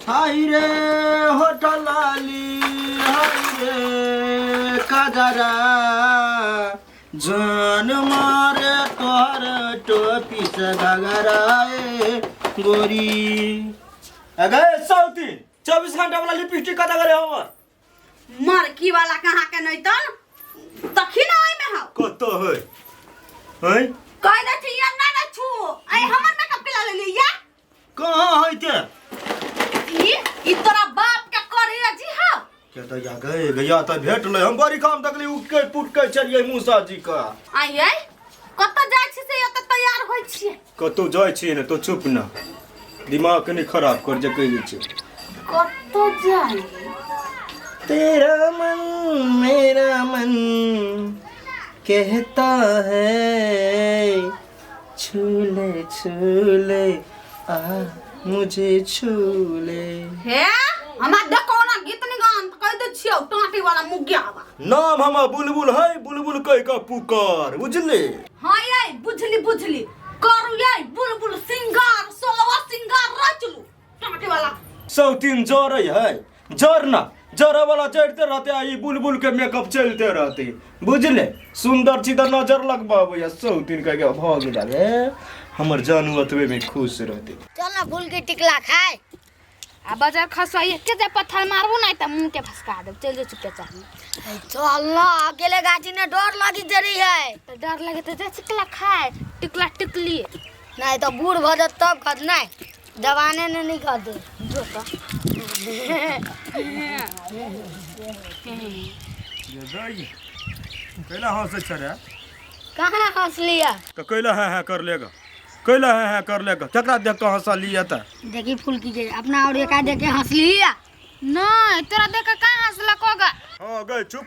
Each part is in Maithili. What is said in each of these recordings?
हाय रे होटल लाली हाय रे कजरा जान मारे तोहर टोपी से घगराए गोरी। अगे सौती 24 घंटा वाला लिपस्टिक कतऽ गेलै हमर? मरकी वाला कहाँ के नहीं तन तखी ना आई में हौ। कतऽ है? हैं? कह दे छी या ना ना छू आई हमर मेकअप के ला ले या। कहाँ है ते? ई ई तोरा बाप के करे जी हौ। के तऽ या गए गया तऽ भेटलै हम बड़ी काम तकली उठ के पुट के चलिए मूसा जी का। आई आई कतऽ जाइ छी से एतऽ तैयार होइ छियै? कतौ जाइ छियै ने तो चुप ना, दिमाग कनि खराब कर जे कहि दै छियै। कतऽ जाइ? तेरा मन मेरा मन कहता है छूले छूले आ मुझे छूले। हे हमरा देखो ना गीत नहीं गान त कह दे छियौ टाटी वाला मुग्यावा। नाम हमर बुलबुल है, बुलबुल कह के पुकार, बुझली? हाँ ये बुझली बुझली करू ये बुलबुल सिंगार सोलवा सिंगार रचलू टाटी वाला। सौतीन जरै है जर ना जरे वाला जड़ते रहते आ ई बुलबुल के मेकअप चलते रहते, बुझले? सुंदर छी तऽ नजर लगबाबै आ सौतीन कह के भऽ गेल रे हमर जानू अतबे में खुश रहते। चल ना फूल के टिकला खाए। आ बजर खसवा एके जे पत्थर मारबू नहीं त मुंह के फसका देब। चल जो चुपके चाही। चल ना अकेले गाछी ने डर लगी जरी है। तो डर लगे तो जा टिकला खाए टिकला टिकली। नहीं तो बूढ़ भ जात तब खत नहीं जवाने ने नहीं खाते। जो तो कैला हंसै छ रे? कहाँ हंस लिया? तो कैला है है कर लेगा, कैला है है कर लेगा, केकरा देख के हंसल लिया त? देखी फूल की जे अपना और एका देख के हंस लिया। नहीं तोरा देख के कहाँ हंसलक होगा? हां गए चुप,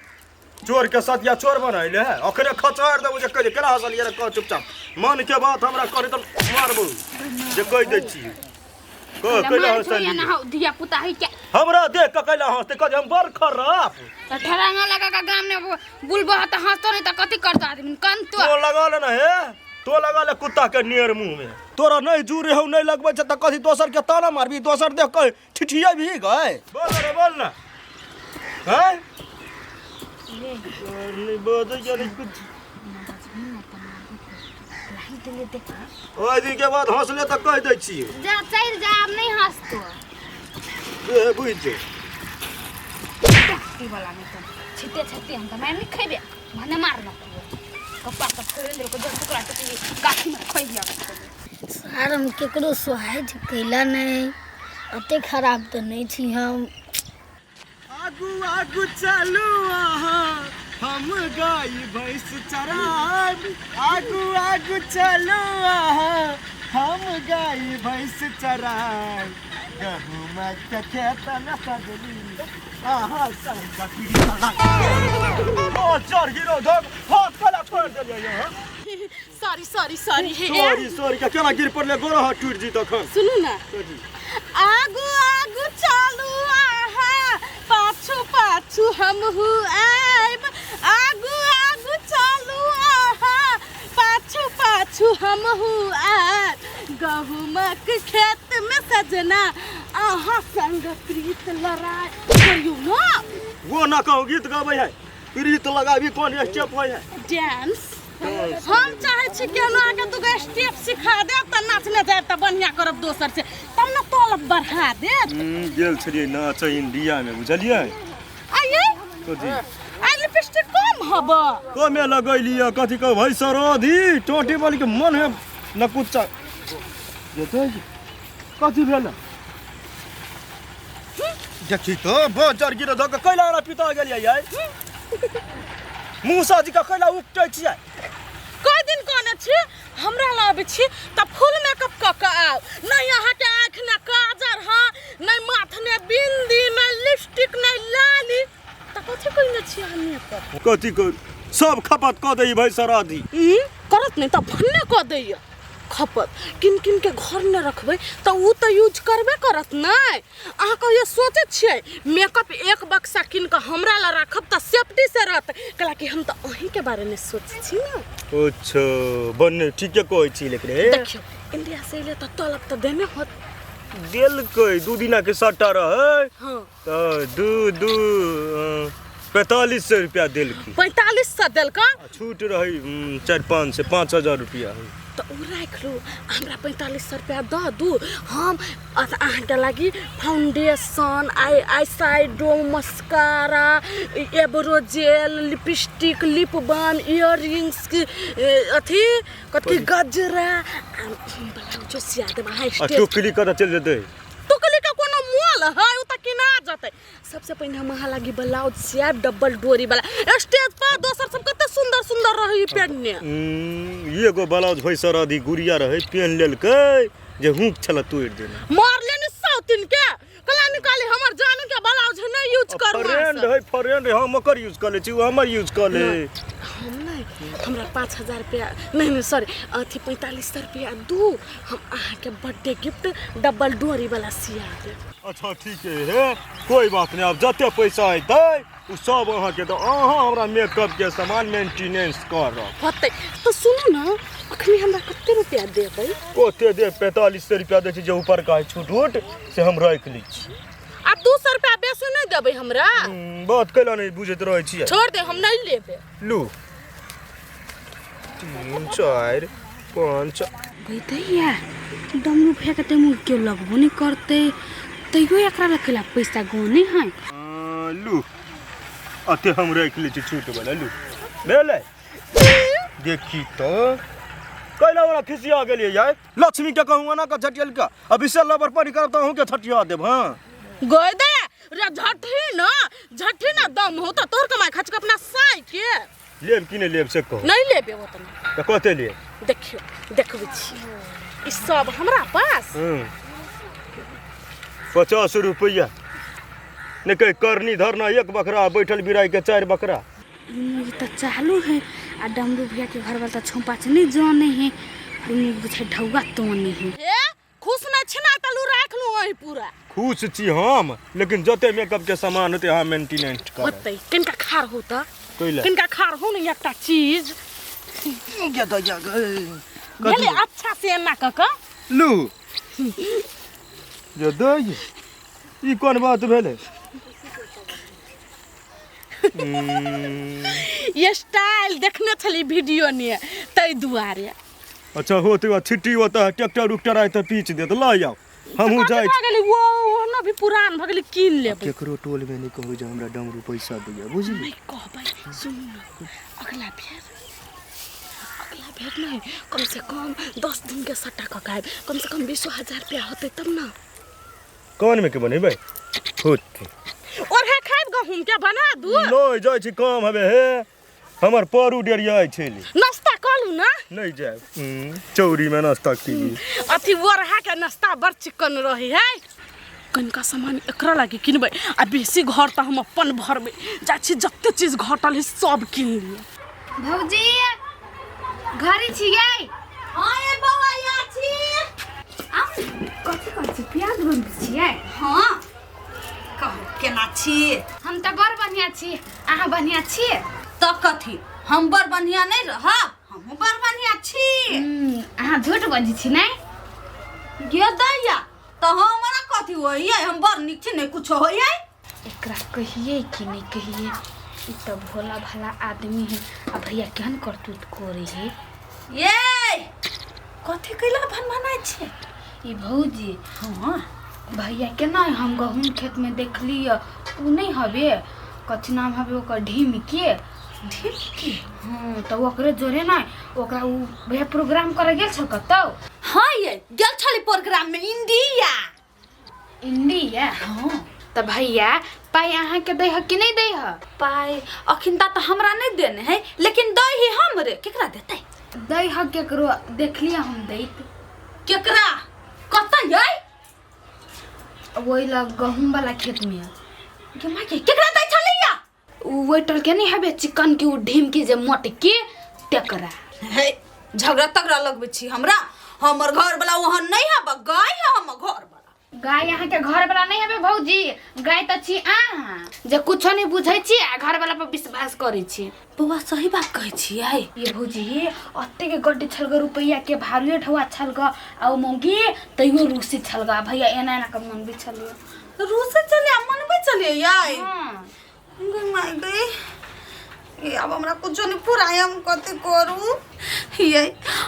चोर के साथ या चोर बनैले है अखने खचार देबो जे कह केना हंसल लिया रे, कह चुपचाप मन के बात हमरा करे त मारबो जे कह दै छी। कह कैला हंसल ना लिया? हो धिया पुता है क्या हमरा देख के कैला हंसते? कह जे हम बड़ खराब। त ठरांगा लगा के गाम में बुलबो त हंसतो नहीं त कथी करतो आदमी कंतो। तो लगा ले ना हे, तो लगा ले कुत्ता के नियर मुंह में। तोरा नहीं जूरे हौ नहीं लगबै छै त कथी दोसर के ताना मारबी, दोसर देख के ठिठिया भी गए। बोल रे बोल ना हैं नहीं बोल यार कुछ। ओहि दिन के बाद हंसले त कह दै छियै। जा चल जा अब नहीं हंसतो। ए बुझ जो टट्टी वाला में तो छिते छिते हम तो मैं नहीं खेबे भने मारना कप्पा सब खोल देलको को जब टुकड़ा टुकड़ी गाछी में खोइ दिया। सर हम केकरो सोहाय कैला नहीं, अते खराब तो नहीं छी हम। आगू आगू चलू अहाँ हम गाय भैंस चराब, आगू आगू चलू अहाँ हम गाय भैंस चराब, गहूम के खेत में सजली अहाँ संग पीड़ी। ओ चढ़ गिरो धक हाथ कला छोड़ देलियै यहाँ। सॉरी सॉरी सॉरी हे सॉरी सॉरी के केना गिर पड़ले, गोरो हाथ टूट जी तखन। सुनू ना आगू आगू चलू आहा पाछू पाछू हमहू आइब, आगू आगू चलू आहा पाछू पाछू हमहू आइब, गहूमक खेत में सजना आहा संग प्रीत लड़ाई करियौ ना। वो ना कहू गीत गाबै है प्रीत लगाबी कोन स्टेप होय है? डांस हम चाहे छी कि हम अहाँके दूगो स्टेप सिखा देब तऽ नाचने जायब तऽ बढ़िआँ करब दोसर से तब ने तलब बढ़ा देत। गेल छलियै नाच इंडिया में बुझलियै? आइए कथी आइ लिपस्टिक कम हब कमे लगैलियै कथी कहू भाई सरोधी टोटी वाली के मन है न कुछ जेतै कथी भेल? देखी तो बजर गिर धऽ के कैला हमरा पिता गेलियै यै मूसा जी के कैला उपटै छियै? कई दिन कहने छी हमरा लग अबै छी तऽ फुल मेकअप कऽ के आउ, नहि अहाँके आँखि ने काजर हँ, नहि माथ ने बिंदी, नहि लिपस्टिक, नहि लाली, तऽ कथी कहने छी अहाँ मेकअप? कथी कर सब खपत कऽ दै भाई सराधी। ई करत नहि तऽ भन्ने कऽ दैया खपत। किन किन के घर ने रखबै तऽ उ तऽ यूज करबे करत नहि। अहाँ कहियो सोचै छियै मेकअप एक बक्सा कीन कऽ हमरा लए राखब तऽ सेफ्टी से रहत? कला कि हम तऽ अहीँके बारेमे सोचै छी ने। अच्छा बन्ने ठीके कहै छी लेकिन हे देखियौ इंडिया से अयलै तऽ तलब तऽ देने होत। देलकै 2 दिना के सट्टा रहै। हाँ। तऽ 2 2 4500 रुपया देलकै। 4500 देलका? आ छूट रहै 4-5 से 5000 रुपया है। तऽ ओ राखि लू, हमरा 4500 रुपया दऽ दू। हम अहाँके लागि foundation, eye eye shadow, mascara, eyebrow gel, lipstick, lip balm, earrings, अथी कथी गजरा, आ ब्लाउजो सिया देब अहाँ। आ स्टेज टोकरी कतऽ चलि जेतै? टुकली के कोनो मोल है? ओ तऽ किना जेतै। सबसे पहिने हम अहाँ लागी ब्लाउज सियाब डबल डोरी वाला, स्टेज पर दोसर सब कते सुंदर सुंदर रही पेन्ने। एगो ब्लाउज भैंसर अधि गुड़िया रहै, पेन लेलकै जे हुक छल तोड़ि देने। मारले नि सौतिन के कला निकाली हमर जानू के ब्लाउज नहीं यूज करू। फ्रेंड है, फ्रेंड है, हम ओकर यूज कर ले छी, ओ हमर यूज कर ले। हम नहीं, हमरा 5000 रुपया नहीं, नहीं सॉरी, अथी 4500 रुपया दू, हम अहाँके बर्थडे गिफ्ट डबल डोरी वाला सिया देब। अच्छा ठीक है, हे कोई बात नहीं, अब जते पैसा हेतै ओ सब अहाँके दऽ, अहाँ हमरा मेकअप के सामान मेंटेनेंस करब। होतै तऽ सुनू ने, अखनी हमरा कते रुपया देबै? ओते दे, 4500 रुपया दै छी, जे ऊपर का छूट उट से हम राखि लै छी। आ 200 रुपया बेसी नहीं देबै हमरा? बात कैला नहीं बुझैत रहै छियै? छोड़ दे, हम नहीं लेबै। लू 3 4 5। गई डमरू भैया के ते मुँह केओ लगबो नहीं करते, तैयो एकरा लग केला पैसा गने है। लू अते हम राखि लै छी छूट वाला। लू भेलै, देखी तऽ कैला वाला खिसिया गेलियै यार। लक्ष्मी के कहूँ एना कऽ झटियल का, अब इसे लबर पानी करब तऽ अहूँ के छटिया देब। हाँ गई दे रे झठी न, झठी न दम हो तऽ तोर कमाई खर्च के अपना साई के लेब कि नहि लेब से कहू। नहीं लेबे ओतना। तऽ कते लेब? देखियो, देखबै छी ई सब हमरा पास। 50 रुपैआ नहि कहे करनी धरना 1 बकरा, बैठल बिराई के 4 बकरा। ई तऽ चालू है आ डमरू भैया के घर वाला तऽ छौपा से नहीं जाने है, ई बुझे ढौआ तोने है। हे खुश नहीं छिना तलू राख लू वही पूरा। खुश छी हम, लेकिन जते मेकअप के सामान होते अहाँ मेंटेनेंस करब। होतै, किनका खार हो तऽ? कैला? किनका खार हो ने एकटा चीज भेलै अच्छा से एना कऽ कऽ लू जे दै, ई कोन बात भेलै? ये स्टाइल देखने छली वीडियो ने ताहि दुआरे। अच्छा होते आ छिट्टी होता है, ट्रैक्टर उक्टर आय तऽ पीच देत, लऽ आउ हमहूँ कथी जाइ भऽ गेलै? वो ओहनो भी पुरान भऽ गेलै, कीन लेबै। केकरो टोल में नहीं कहबै जे हमरा डमरू पैसा दैया, बुझली? नहीं कहबै। सुनू ने, अगला बेर, अगला बेर नहीं, कम से कम 10 दिन के सट्टा कऽ के आयब, कम से कम 20,000 रुपया होतै तब ने। कान में के बनेबै होते और हे खाइब गहूम के बना दू। नहीं जाइ छी, काम हबे हे हमर परू डेरियाइ छेली। नाश्ता कऽ लू ने। नहीं जायब, चौरी में नाश्ता की अथी ओरहा के नाश्ता बड़ चिकन रही है। कनिका सामान एकरा लागि किनबै आ बेसी घर तऽ हम अपन भरबै। जाइ छी जते चीज घटल है सब किन लिअ। भौजी घरे छियै? हाँ ये बौआ या छी। आउ कथी करै छी? प्याज बनबै छियै? हाँ कहू केना छी? हम तऽ बड़ बढ़िआँ छी, अहाँ बढ़िआँ छी? तऽ कथी हम बड़ बढ़िआँ नहीं रहब? हमहूँ बड़ बढ़िआँ छी। अहाँ झूठ बजै छी नै? गे दैया तऽ हमरा कथी होइए, हम बड़ नीक छी, नहीं कुछो होइए। एकरा कहिए कि नहीं कहिए, ई तऽ भोला भाला आदमी है आ भैया केहन करतूत करे है। ये कथी कैला भन भनाइ छै? ई भौजी। हाँ भैया के ना हम गहूम खेत में देखली, उ नहीं हवे कथी नाम हवे ओकर, ढीम के। ढीम के? हाँ तऽ ओकरे जोरे ना ओकरा उ भैया प्रोग्राम करे गेल छल कतौ। हाँ ये गेल छली प्रोग्राम में इंडिया। इंडिया? हाँ। तऽ भैया पाइ अहाँके दै ह कि नहीं दै ह? पाइ अखिनता तऽ हमरा नहीं देने है, लेकिन दै ही हमरे, केकरा देतै? दै ह केकरो देखलियै हम दैत। केकरा कतऽ यै? ओहि लग गहूम वाला खेत में। गे माय गे, केकरा दै छलैया? उ वेटर के नहीं हबे चिकन के उ ढीम के जे मोट के तेकरा। हे झगड़ा तगड़ा लगबै छी हमरा, हमर घर वाला ओहन नहीं हबे, गाय है हमर घर वाला। गाय अहाँ के घर वाला नहीं हबे भौजी। भौजी गाय तऽ छी अहाँ जे कुछो नहीं बुझै छी आ घर वाला पर विश्वास करै छी। बौआ सही बात कहै छियै। ये भौजी अते के गड्डी छलग रुपैया के भारुए ठौआ छलग आ ओ मौगी तैयो रूसी छलग आ भैया एना एना के मन भी छलियो। रूसे चले आ मनबै चलिए याई। हाँ। गई माय गई, ये अब हमरा कुछो नहीं पुराय, हम कथी करू? ये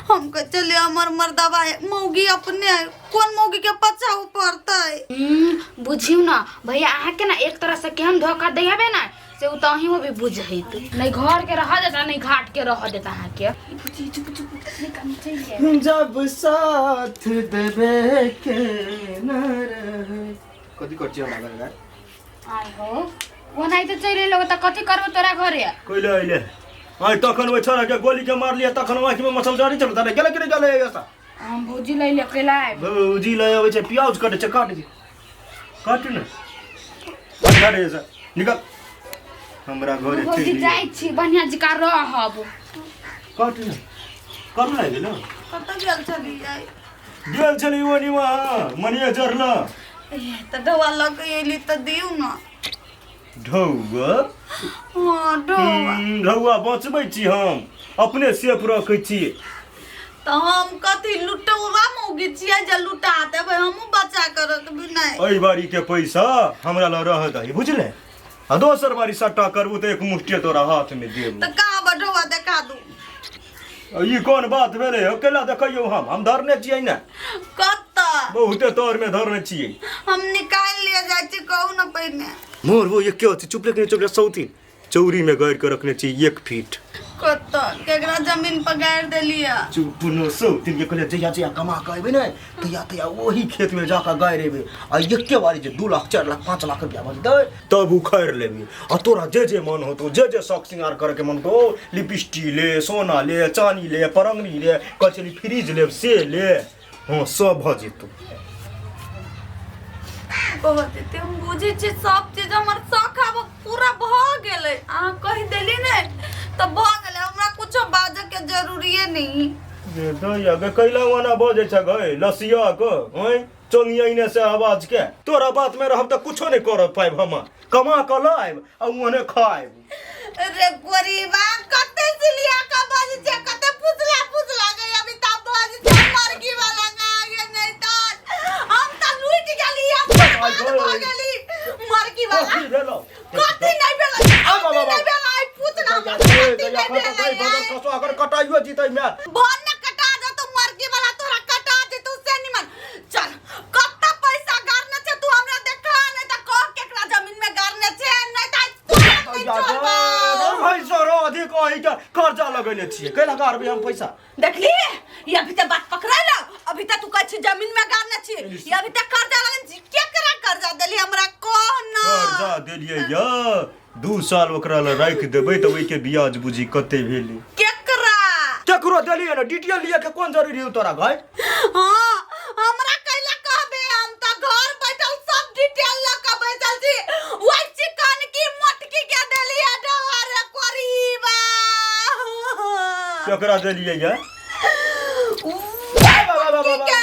हम कह चलिए हमर मर्दबा है, मौगी अपने है, कौन मौगी के पछाऊ पड़तै? बुझियौ ना भैया अहाँ के ना एक तरह से केहन धोखा दै हबे ना से उ त अहीं भी बुझैत नहीं, घर के रह देता नहीं घाट के रह देता अहाँ के। बुझी चुप चुप नहीं काम चाहिए। जब साथ देवे के न रहे कथी कर छी हमरा घर? आइ हो ओनाहिते चलि एलौ त कथी करबो तोरा घरे? कइले अइले आइ तखन ओइ छोरा के गोली के मारलिए तखन आँखि में मसल जरी छल तने गेले कि नहि गेले ऐसा? हम भौजी लै ले कैला आयब। भौजी लै अबै छै, प्याज कटै छै, काट काट ने काट ऐसा निकल हमरा घरे। भौजी चलि जाइ छी बढ़िया जकाँ रहब। काट ने कर लागि गेल। कतऽ गेल छलियै? गेल छली ओनी वहाँ मनिया जरल। ए, तऽ ढौआ लऽ के अयली तऽ दियौ ने। ढौआ? हँ ढौआ। ढौआ बचबै छी हम, अपने सेफ रखै छी। तऽ हम कथी लुटौआ मौगी छियै जे लुटा देबै? हमहूँ बचा कऽ रखबी नहि। एहि बारी के पैसा हमरा लग रह दही बुझले, आ दोसर बारी सट्टा करबू तऽ एक मुष्टिये तोरा हाथ में देबू। तऽ कहाँ बा ढौआ, देखा दू। आ ई कोन बात भेलै हो? केला देखैयौ, हम धरने छियै ने। कतऽ? बहुते तर में धरने छियै। हम निकालि लिअ जाइ छी, कहू ने पहिने। मोर वो ये क्यों चुप लेकिन चुप ले सौती चौरी में गाड़ के रखने छी 1 फीट। कतऽ केकरा जमीन पर गाड़ि देलियै? चुप न सौतीन के कहलियै जहिया जहिया कमा के अयबै ने तहिया तहिया ओही खेत में जाके गाड़ि अयबै आ एके बारी जे 2 लाख 4 लाख 5 लाख रुपया बचतै तब उखाड़ि लेबै आ तोरा जे जे मन होतौ, जे जे शौक श्रृंगार करे के मन होतौ, लिपस्टिक ले, सोना ले, चानी ले, परंगनी ले, कहै छली फ्रिज लेब से ले, हाँ सब भऽ जेतौ। बहुत देते हम बुझै छी सब चीज, हमर शौक आब पूरा भऽ गेलै। अहाँ कहि देली ने तऽ भऽ गेलै, हमरा कुछो बाजऽ के जरूरिये नहीं। गे दैया गे कैला ओना बजै छ गै लसिया के हँ चोंगियने से आवाज के? तोरा बात में रहब तऽ कुछो नहीं कर पाइब, हम कमा कऽ लायब आ ओहने खायब। रे गरीबा कते सिलिया का बज छै, कते फुसला फुसला गई अभी ता बज छै मर्गी वाला का ये नहीं त हम त लूट गेली आ बर्बाद भ गेली मर्गी वाला। कथी भेलौ? कथी नहीं भेलै, आ बाबा, कथी नहीं भेलै, पूछ ना हमरा, कथी नहीं भेलै। कसो अगर कटाइयो जीतै मैं भन न कटा जतो मर्गी वाला, तोरा कटा जेतौ से निमन। चल कत्ता पैसा गारने छै तू हमरा देखा, नहीं त कह केकरा जमीन में गारने छै, नहीं त तोरा नहीं छोड़बौ। भाई सरो अधिक अही के कर्जा लगेने छियै, कैला गारबै हम पैसा? देखली ये अभी तक बात पकड़ाइल, अभी तक तू कहै छी जमीन में गारने छी, ये अभी तक कर्जा लगन छी, केकरा कर्जा देली हमरा कह न। कर्जा देलियै य 2 साल ओकरा लए राखि देबै तऽ ओहिके ब्याज बुझी कते भेलै। केकरा? केकरो देलियै ने, डिटेल लिअ के कोन जरूरी हौ तोरा घर? हाँ हमरा कैला कहबे, हम त घर बैठल सब डिटेल ल के बैठल छी। वही चिकन की मोटकी के देली है डोहा रे कोरीबा। केकरा देलियै य? उ बा, बा, बा, मोटकी बा। के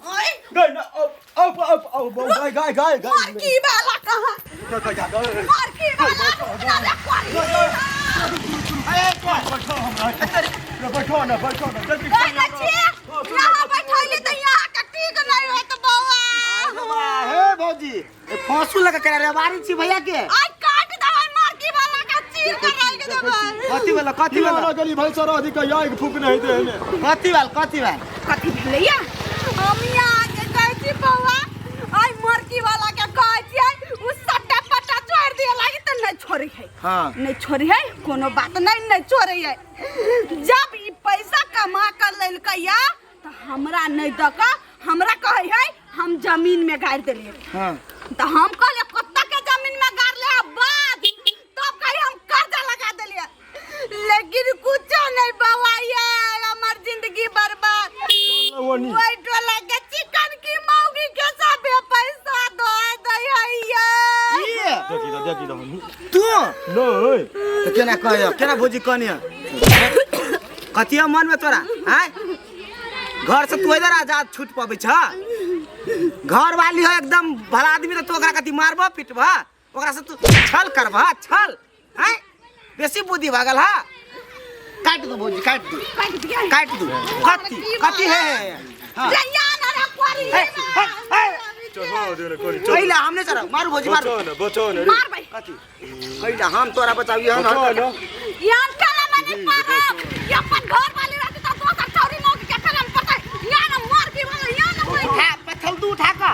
ओए गै न औ औ औ औ गाय गाय गाय गाय मरकी वाला कहाँ? मरकी वाला रे कोरीबा। बैठो ना बैठो ना जल्दी। कहै नै छियै यहाँ बैठैली तऽ यहाँ के ठीक नहीं होत बौआ। हे भौजी, ए फांसू लगा के रे बारी छी भैया के। आइ काट देबै मरकी वाला के, चीर के राखि देबै। कथी वाला कथी वाला? गली भाई सर अधिक आगि फूक नहीं दे हमें। कथी वाला कथी वाला? कथी भेलैया? हम यहाँ के कहै छी बौआ, आइ मरकी वाला के कहै छियै उ सट्टा पट्टा छोड़ि दिए लागी तऽ नहि छोड़ै है। हाँ। नहीं छोड़ै है, कोनो बात नहीं, नहीं छोड़ै है। जब ई पैसा कमा कर लेलकै या तऽ हमरा नहीं दऽ कऽ हमरा कहै है हम जमीन में गाड़ि देलियै। हाँ। तऽ हम कहलियै कत्ता के जमीन में गाड़ले है बाद, तब कही हम कर्जा लगा देलियै, लेकिन कुछो नहीं बौआ, ये हमर जिंदगी बर्बाद। ओनी ओहि टोला के चिकन की मौगी के सबे पैसा दऽ दै है ये। ई देखी दो देखी दो हम तू नहीं तो केना कहियो केना भौजी कहनी कथी मन में तोरा आय घर से तू इधर आजाद छूट पबै छ? घर वाली हो एकदम भला आदमी तो तू ओकरा कथी मारबह पिटबह ओकरा से तू छल करबह छल हैं बेसी बुद्धि भगल हा काट दू भौजी काट दू काटि दियै काट दू कथी कथी है हाँ रे या ना रे कोरी हे, हे, हे। चढ़ा दे ने करी कैला हम नहीं चढ़ब मारू भौजी मारू बचाओ ने बचाओ ने रे मारबै कथी कैला हम तोरा बचाबियो हम बचाओ ने यार काला माने पारब ये अपन घर वाली रहती त दोसर छौरी मौगी के कलम पता या ना मार के वाला या ना मार उठा पत्थर दू उठा का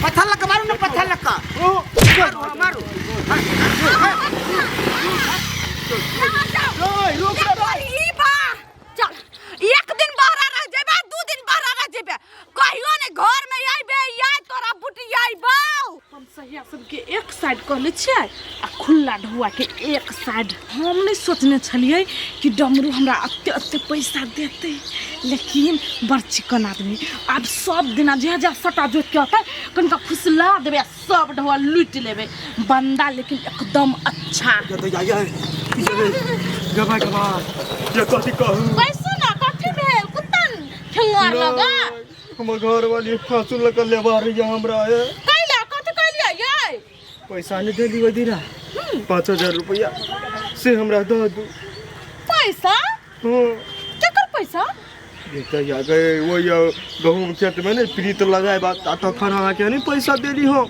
पत्थर लग मारू ना पत्थर लग का मारू हाँ, मारू रुक ई बा चल एक दिन बहरा रह जेबे दू दिन बहरा रह जेबे कहियो ने घर में आइबे या तोरा बुटी आइबौ हम सहिया सबके एक साइड कऽ लै छियै आ खुल्ला ढौआ के एक साइड। हम नहि सोचने छलियै कि डमरू हमरा एते एते पैसा देतै, लेकिन बड़ चिकन आदमी। आब सब दिना जे जे सटा जोति के अतै कनिका फुसला देबै आ सब ढौआ लूटि लेबै। बंदा लेकिन एकदम अच्छा। ये कथी कहू कैसो ना कथी भेल कुत्ता ठेंगार लगा हमर घर वाली फांसू लगा लेबा रही हमरा है कैला कथी कैलियै यै पैसा नहीं देली ओहि दिना 5000 रुपया से हमरा दऽ दू पैसा हाँ केकर पैसा देखते या गए वो या गहूम खेत में ने प्रीत लगाए बात आ तखन अहाँके नहीं पैसा देली हम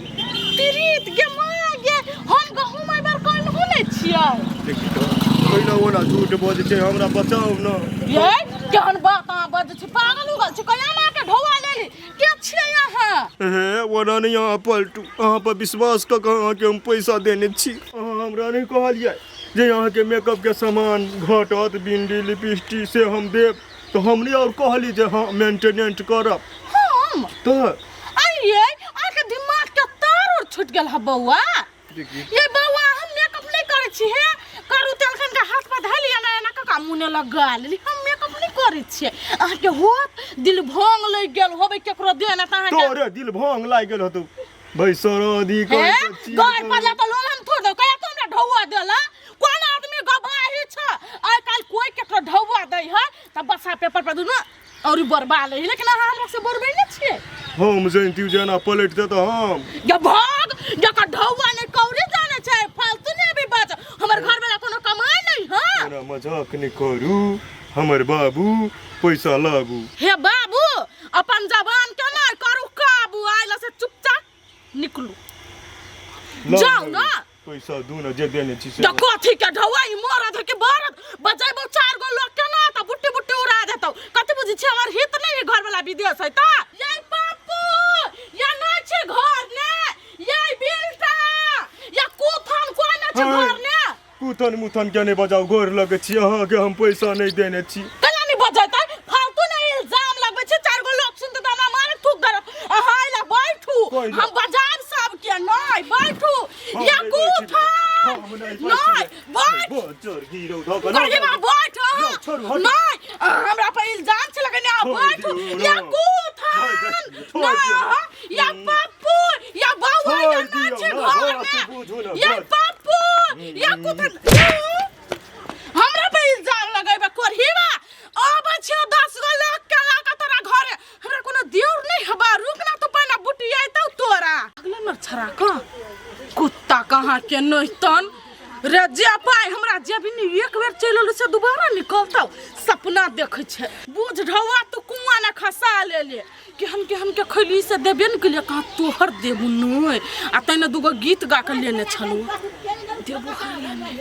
प्रीत गे माँ गे हम गहूम एहि बार कनहु नहि छियै देखी तो पहिला ओना झूठ बजै छै हमरा बचाउ न ये केहन बात अहाँ बजै छी पागल उगल छी कहिया माँ के ढौआ लेली के छियै अहाँ हे ओना नहीं अहाँ पलटू अहाँ पर विश्वास कऽ कऽ अहाँके हम पैसा देने छी अहाँ हमरा नहि कहलियै जे अहाँके मेकअपके सामान घटत बिंदी लिपस्टिक से हम देब तऽ हम नहि आओर कहली जे हँ मेंटेनेंट करब हम तऽ आइये अहाँके दिमाग के तार उर छूटि गेल ह बौआ देखी ये बौआ हम मेकअप नहीं करै छी हे करू तेल कनिका हाथ पर धऽ लिअ ना एना कऽ मुँह लगा लेली हम मेकअप नहीं करै छियै अहाँके होत दिल भंग लागि गेल होबै केकरो देने तऽ अहाँके तोरे दिल भंग लागि गेल होतौ भाई सरादी हे कहि कऽ गाय पर ला तऽ लोल हम थोड़ दौ कहिया तू हमरा ढौआ देला कोन आदमी गवाही छ आइ काल्हि कोइ केकरो ढौआ दै है तऽ बसा पेपर पर दुनू और बरबा लै लेकिन अहाँ हमरा से बरबै नहि छियै हम जैनती जेना पलटि दे तऽ हम ये भाग जकर ढौआ नहि कौड़ी जाने छै फालतू नहि अभी बाज हमर घर वाला कोनो कमाई नहीं है एना मजाक नहि करू हमर बाबू पैसा लाबू हे बाबू अपन जबान के नहि करू काबू आइला से चुपचाप निकलू लाउ जाउ ना। पैसा दू ने जे देने छी से तऽ कथी के ढौआ ई मरद के बरद बजेबो चार गो लोग के ना तऽ बुट्टी बुट्टी उड़ा देतौ कथी बुझै छी हमर हित नहीं है घर वाला विदेश है तऽ ये पप्पू ये नहीं छै घर ने ये बिल्टा ये कुथन कोई नहीं छै हाँ। घर ने कुथन मुथन के नहि बजाउ गोर लगै छी अहाँके हम पैसा नहि देने छी केना नहि बजेतै फालतू नहि इल्जाम लगबै छै चार गो लोग सुनते तऽ हमरा मारे थूक धरत अहाँ अइला बैठू कोइ हम बजाब सबके नहि बैठू हम या नहि बैठबै। कुथन हम नहि नहि बैठ बजर हीरो धऽ कऽ करही बा बैठ यौ, छोड़ू, हटू। नहि अहाँ हमरा पर इल्जाम छै लगेने अहाँ छोड़ि बैठू दियौ, या ना। कुथन छोड़ि नहि दियौ। अहाँ या पप्पू या बौआ या छोड़ि दियौ, नहि छै ना, घर बात मे बुझू ना, या बात। पप्पू या कुथन हमरा पे इल्जाम लगेबे कोरहीबा अबै छियौ 10 गो लोग के लऽ कऽ तोरा घरे हमरा कोनो देउर नहि हबा रुक ना तू पहिने बुटियैतौ तोरा अगला नर छड़ा कऽ कुत्ता कहाँ के नहितन रे जे पाइ हमरा जेबी नहि एक बेर चलि एलौ से दोबारा निकलतौ सपना देखै छै बुझ ढौआ तू कुआँ ने खसा लेले केहन केहन के खैली से देबे ने केलियै कहाँ तोहर देबू नहि आ तैने दूगो गीत गा कऽ लेने छलहुँ देबो हरिया नहि।